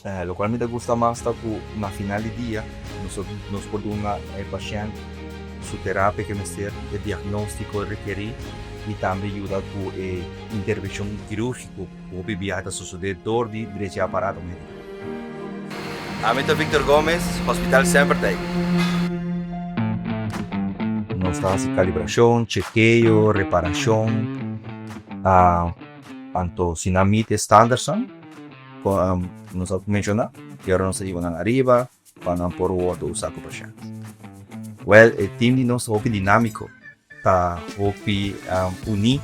Lokual mi ta gusta mas ta ku na final di dia nos nos por duna e pashènt su terapia ke mester, e diagnóstiko rekerí i tambe yuda ku e intervenshon kirúrgiko ku hopi biaha ta sosodé dor di drecha e aparato médiko. Ami ta Victor Gomez, Hospital Semper Tei. Nos ta hasi kalibrashon, chekeo, reparashon, anto si nan meet e standardsnan ku nos a menshoná, e ora nos ta hiba nan ariba pa nan por wòrdu usá ku pashènt. Wèl, e tim di nos ta hopi dinámiko, ta hopi uní.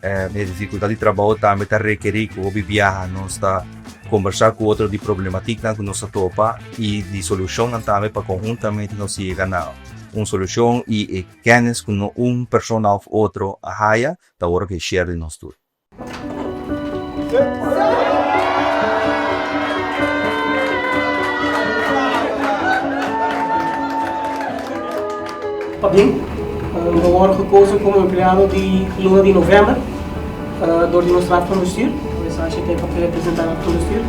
E difikultat di trabou tambe ta rekerí ku hopi biaha nos ta kombersá ku otro di problematiknan ku nos ta topa i di solushonnan tambe pa konhuntamente nos yega na un solushon i e kènis ku no un persona òf otro a haya ta wòrdu ke share di nos tur. Pabien, bo wòrdu gekozen komo empleado di luna di novèmber dor di nos Raad van Bestuur. Esaki ta e papel representá Raad van Bestuur.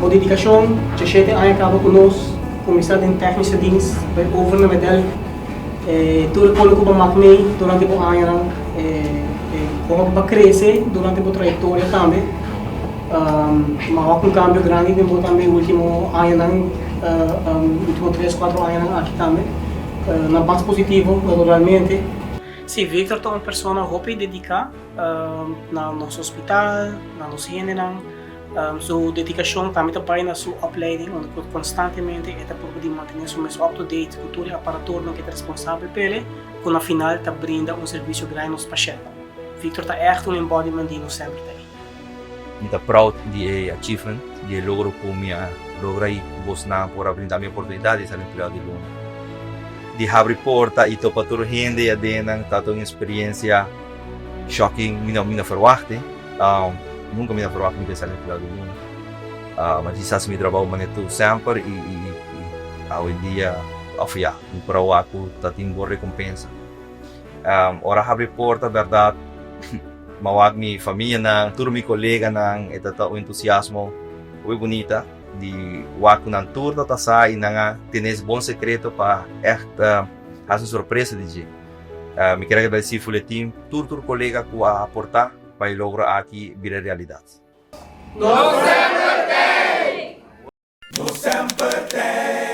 Bo dedikashon djashete aña kaba ku nos kuminsá den Technische Dienst bai over na Medel. Tur e kos ku bo mak mei durante bo añanan, komo ku bo a krese durante bo trayektoria tambe. Mi a wak un kambio grandi den bo tambe e ultimo añanan, ultimo tres, kuatro añanan aki tambe, na mas positivo naturalmente. Sí, Victor ta un persona hopi dediká na nos hospital, na nos hendenan. Su dedikashon tambe ta bai na su opleiding unda ku konstantemente e ta purba di mantené su mes up to date ku tur e aparaturnan ku e ta responsabel p'e ku na final ta brinda un servisio grandi nos pashèntnan. Victor ta ègt un embodiment di nos semper ta ei. Mi ta proud di e achievement, di e logro ku mi a logra i ku bosnan por a brinda mi oportunidat di ser empleado di luna. Di habri porta i topa tur hende aden ta un experiencia shocking, mi no mi no verwachta. Nunka mi ta verwagt mi ta sali empleado di luna. Ma djis hasi mi trabou manera tur semper i awendia òf ya mi por a wak ku ta tin bon rekompensa. Ora habri porta bèrdat mi a wak mi famianan, tur mi koleganan e ta ta un entusiasmo hopi bunita di wak ku nan tur ta ta sa i nan a tene es bon sekreto pa ègt hasi un sorpresa di dje. Mi kier agradesí Fuletin tur tur kolega ku a aportá pa e logro aki bira realidat. Nos semper tei! Nos semper tei!